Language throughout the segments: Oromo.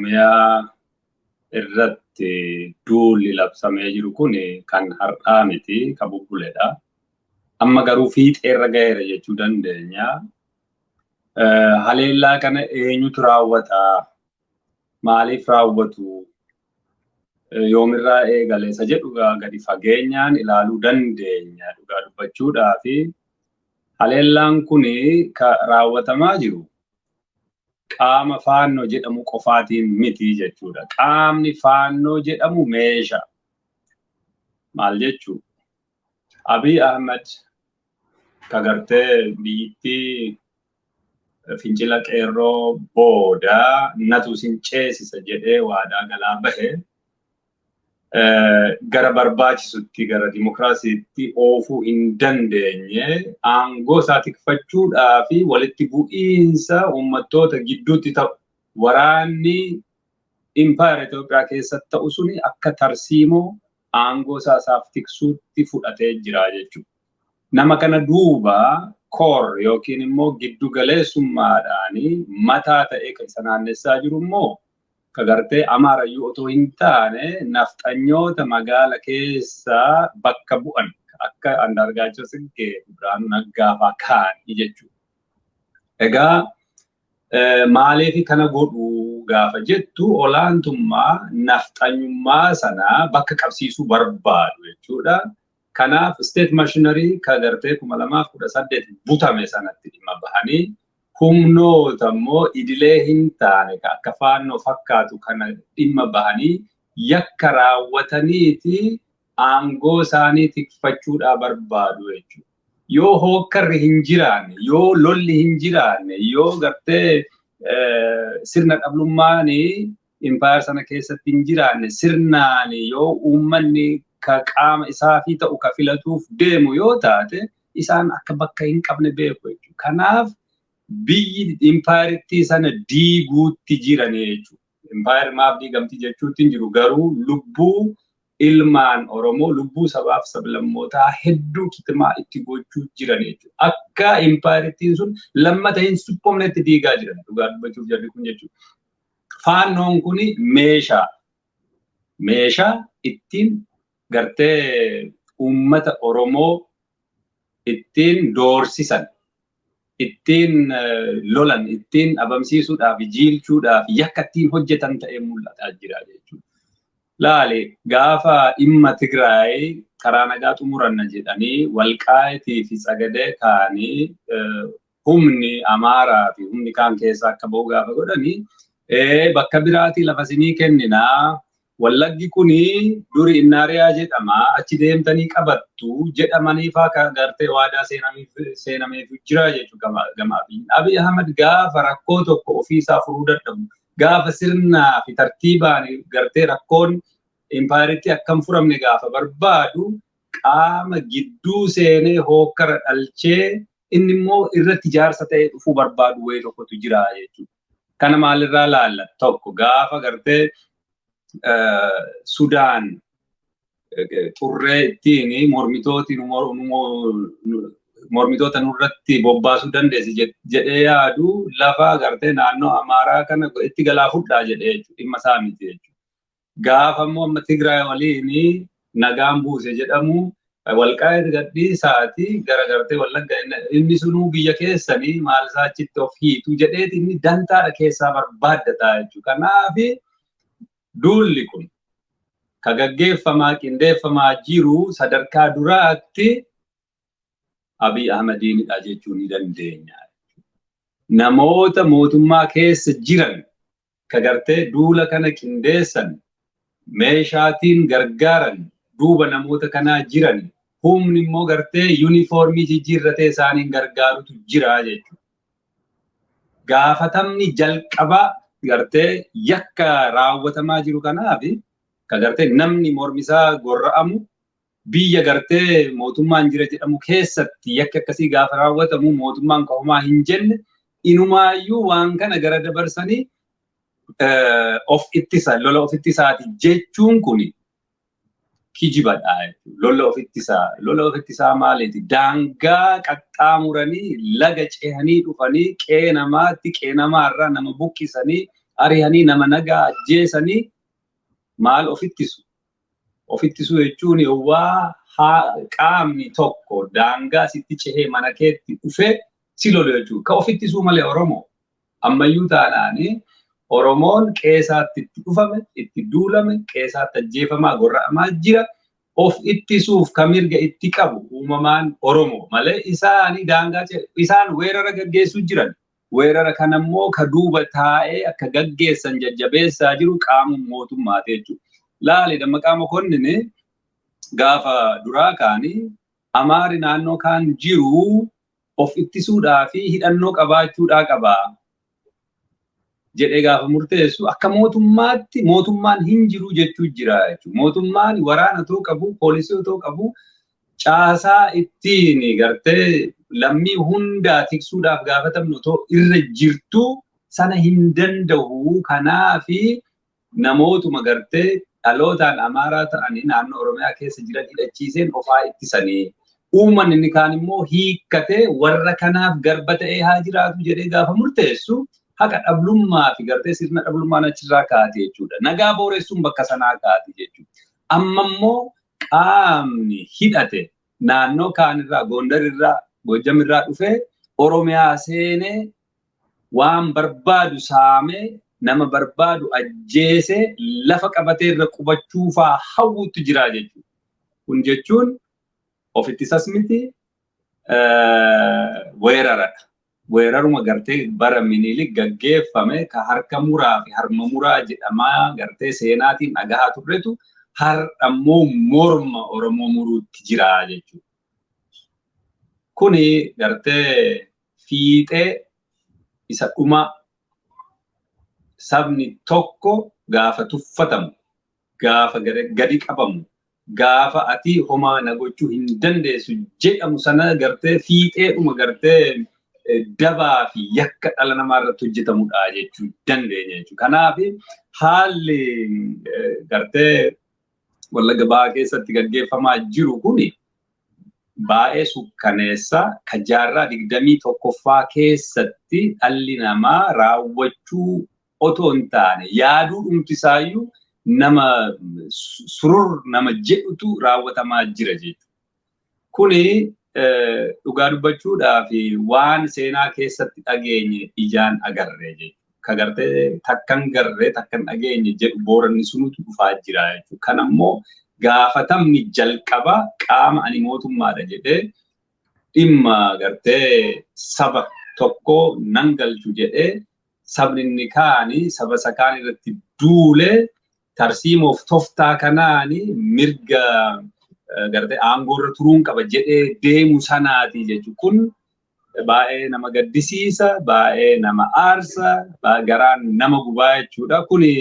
Oromiyaa irratti duulli labsamee jiru kun kan har'aa miti, kan bubbuledha. Amma garuu fiixeerra gaheera jechuu dandeenya. Haleellaa kana eenyutu raawwata? Maaliif raawwatu? Yoomirraa eegale isa jedhu gadi fageenyaan ilaaluu dandeenya dhugaa dubbachuudhaa fi haleellaan kun kan raawwatamaa jiru qaama faannoo jedhamu qofaatiin miti jechuudha. Qaamni faannoo jedhamu meeshaa. Maal jechuu? Abiy Ahmed ka gartee biyyittii fincila qeerroo booda natu sin ceesisa jedhee waadaa galaa bahe gara barbaachisutti gara dimokiraasiitti oofuu hin dandeenye aangoo isaa tikfachuudhaa fi walitti bu'iinsa uummattoota gidduutti ta'u waraanni impaayera Itoophiyaa keessatti ta'u suni akka tarsiimoo aangoo isaa isaaf tiksuutti fudhatee jira jechuudha. Nama kana duuba koor yookiin immoo giddu galeessummaadhaan mataa ta'ee kan isa naannessaa jiru immoo ka gartee Amaarayyuu otoo hin taane nafxanyoota magaala keessaa bakka bu'an akka Andaargaachoo Tsiggee, Birhaanuu Naggaa fa'aa kaa'anii jechuudha. Egaa maaliif kana godhu gaafa jettu olaantummaa nafxanyummaa sana bakka qabsiisuu barbaadu jechuudha. Kanaaf state machinery ka gartee 2018 butame sanatti dhimma bahanii humnoota immoo idilee hin taane akka faannoo fakkaatu kana dhimma bahanii yakka raawwataniiti aangoo isaanii tikfachuudhaa barbaadu jechuudha. Yoo hookkarri hin jiraanne, yoo lolli hin jiraanne, yoo gartee sirna dhablummaan impaayar sana keessatti hin jiraanne, sirnaan yoo uummanni ka qaama isaafii ta'u ka filatuuf deemu yoo taate isaan akka bakka hin qabne beeku jechuudha. Kanaaf biyyi impaayaritti sana diiguutti jiran jechuudha. Impaayar maaf diigamti jechuutti hin jiru garuu lubbuu ilmaan Oromoo lubbuu sabaaf sablammootaa hedduu kitimaa itti gochuu jiran jechuudha. Akka impaayarittiin sun lammata hin suphamnetti diigaa jiran dhugaa dubbachuuf jarri kun jechuudha. Faannoon kun meeshaa meeshaa ittiin gartee uummata Oromoo ittiin doorsisan, ittiin lolan, ittiin dhabamsiisuudhaaf, jiilchuudhaaf yakka ittiin hojjetan ta'ee mul'ataa jira jechuudha. Laali gaafa dhimma Tigraay karaa nagaa xumuranna jedhanii Walqaayitii fi Tsagadee kaanii humni Amaaraa fi humni kaan keessaa akka ba'u gaafa godhanii bakka biraatii lafa isinii kenninaa Wallaggi kuni duri Innaariyaa jedhama achi deemtanii qabattu jedhamanii faa gartee waadaa seenameef jira jechuudha gama Abiy. Abiy Ahmed gaafa rakkoo tokko ofiisaa furuu dadhabu gaafa sirnaa fi tartiibaan gartee rakkoon impaayeritti akka hin furamne gaafa barbaadu qaama gidduu seenee hookkara dhalchee inni immoo irratti jaarsa ta'ee dhufuu barbaadu wayii tokkotu jira jechuudha. Kana maalirraa laalla? Tokko gaafa gartee Sudaan xurree ittiin mormitoota nurratti bobbaasuu dandeessi jedhee yaadu lafa gartee naannoo Amaaraa kana itti galaa fudhaa jedhee dhimma isaa miti jechuudha. Gaafa immoo amma Tigraay waliin nagaan buuse jedhamu Walqaayit gadhiisaati gara gartee Wallagga inni sunuu biyya keessanii maal isaa achitti of hiitu jedheeti inni dantaadha keessaa barbaaddataa jechuudha. Kanaaf duulli kun ka gaggeeffamaa qindeeffamaa jiru sadarkaa duraatti Abiy Ahmediinidha jechuu ni dandeenya. Namoota mootummaa keessa jiran ka gartee duula kana qindeessan meeshaatiin gargaaran duuba namoota kanaa jiran humni immoo gartee yuunifoormii jijjiirratee isaaniin gargaarutu jira jechuudha. Gaafatamni jalqabaa gartee yakka raawwatamaa jiru kanaaf ka gartee namni mormisaa gorra'amu biyya gartee mootummaan jira jedhamu keessatti yakka akkasii gaafa raawwatamu mootummaan qofamaa hin jenne inumaayyuu waan kana gara dabarsanii of ittisa lola of ittisaati jechuun kuni kijibadha jechuudha. Lola of ittisaa lola of ittisaa maaliiti? Daangaa qaxxaamuranii laga ce'anii dhufanii qe'ee namaatti qe'ee namaarraa nama buqqisanii ari'anii nama nagaa ajjeesanii maal ofittisu? Ofittisuu jechuun waa qaamni tokko daangaa sitti cehee mana keetti dhufee si lolu jechuudha. Ka ofittisuu malee Oromoo ammayyuu taanaanii Oromoon qeesaatti itti dhufame, itti duulame, qeesaatti ajjeefamaa gorra'amaa jira. Of ittisuuf ka mirga itti qabu uumamaan Oromoo malee isaanii daangaa isaan weerara gaggeessuu jiran. Weerara kanammoo ka duuba taa'ee akka gaggeessan jajjabeessaa jiru qaama mootummaati jechuudha. Laali Dammaqaa Mokonnin gaafa duraa kaanii Amaari naannoo kaan jiru of ittisuudhaa fi hidhannoo qabaachuudhaa qaba jedhee gaafa murteessu akka mootummaatti mootummaan hin jiru jechuu jira jechuudha. Mootummaan waraana otoo qabu, poolisii otoo qabu, caasaa ittiin gartee lammii hundaa tiksuudhaaf gaafatamnu otoo irra jirtu sana hin danda'u. Kanaafi namootuma gartee dhalootaan Amaaraa ta'anii naannoo Oromiyaa keessa jiran hidhachiiseen ofaa ittisanii. Uummanni inni kaan immoo hiikkatee warra kanaaf garba ta'ee haa jiraatu jedhee gaafa murteessu haqa dhablummaa fi gartee sirna dhablummaan achirraa kaate jechuudha. Nagaa booressuun bakka sanaa kaate jechuudha. Amma immoo qaamni hidhate naannoo kaanirraa, Gondarirraa, Gojjamirraa dhufee Oromiyaa seenee waan barbaadu saamee nama barbaadu ajjeesee lafa qabatee irra qubachuufaa hawwutu jira jechuudha. Kun jechuun ofittisas miti weeraradha. Weeraruma gartee bara Minilik gaggeeffame ka harka muraa fi harma muraa jedhamaa gartee seenaatiin dhagahaa turretu har'ammoo morma Oromoo muruutti jira jechuudha. Kuni gartee fiixee isa dhuma sabni tokko gaafa tuffatamu, gaafa gadi qabamu, gaafa ati homaa na gochuu hin dandeessu jedhamu sana gartee fiixeedhuma gartee dabaa fi yakka dhala namaa irratti hojjetamudha jechuu dandeenya jechuudha. Kanaaf haalli gartee Wallagga Bahaa keessatti gaggeeffamaa jiru kuni baay'ee sukkaneessa ka jaarraa 21ffaa keessatti dhalli namaa raawwachuu otoo hin taane yaaduu dhumtisaayyuu nama surur nama jedhutu raawwatamaa jira jechuudha. Kuni dhugaa dubbachuudhaa fi waan seenaa keessatti dhageenye ijaan agarre jechuudha. Ka gartee takkan garree takkan dhageenye jedhu booranni sunutu dhufaa jira jechuudha. Kan ammoo gaafatamni jalqaba qaama ani mootummaadha jedhee dhimma gartee saba tokko nan galchu jedhee sabni inni kaani saba isa kaan irratti duulee tarsiimoof toftaa kanaani mirga gartee aangoo irra turuun qaba jedhee deemu sanaati jechuudha. Kun baay'ee nama gaddisiisa, baay'ee nama aarsa, garaan nama gubaa jechuudha. Kuni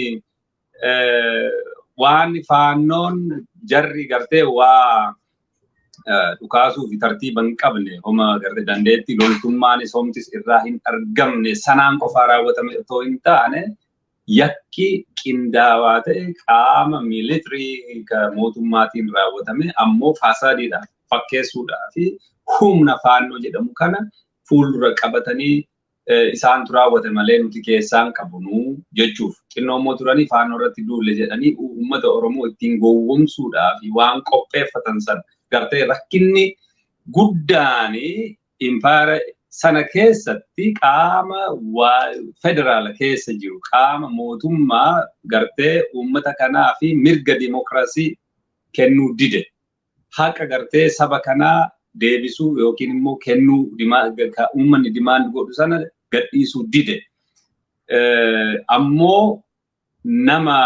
waan faannoon jarri gartee waa dhukaasuu fi tartiiba hin qabne homa gartee dandeettii loltummaanis homtis irraa hin argamne sanaan qofaa raawwatame otoo hin taane yakki qindaawaa ta'e qaama miilitirii mootummaatiin raawwatame ammoo faasaadiidhaaf fakkeessuudhaa fi humna faannoo jedhamu kana fuuldura qabatanii isaantu raawwate malee nuti keessaan qabnu jechuuf xinnoo immoo turanii faannoo irratti duulle jedhanii uummata Oromoo ittiin gowwomsuudhaa fi waan qopheeffatan sana gartee rakkinni guddaan impaayera sana keessatti qaama federaala keessa jiru qaama mootummaa gartee uummata kanaa fi mirga dimookiraasii kennuu dide haqa gartee saba kanaa deebisuu yookiin immoo kennuu uummanni dimaand godhu sana gadhiisuu dide. Ammoo nama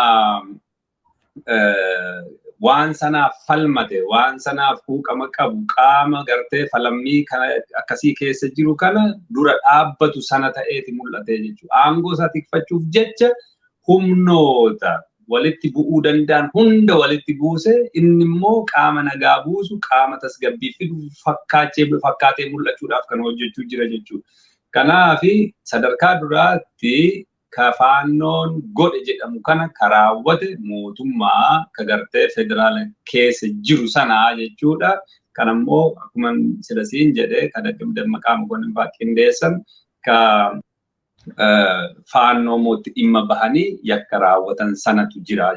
waan sanaaf falmate, waan sanaaf quuqama qabu, qaama gartee falammii kana akkasii keessa jiru kana dura dhaabbatu sana ta'eeti mul'ate jechuudha. Aangoo isaa tikfachuuf jecha humnoota walitti bu'uu danda'an hunda walitti buuse inni immoo qaama nagaa buusu, qaama tasgabbii fidu fakkaatee mul'achuudhaaf kan hojjechuu jira jechuudha. Kanaaf sadarkaa duraatti ka faannoon godhe jedhamu kana karaawwate mootummaa ka gartee federaala keessa jiru sanaa jechuudha. Kan ammoo akkuma silasiin jedhee ka Dammaqaa Mokonnin fa'aa qindeessan ka Faannoo mootti dhimma bahanii yakka raawwatan sanatu jira.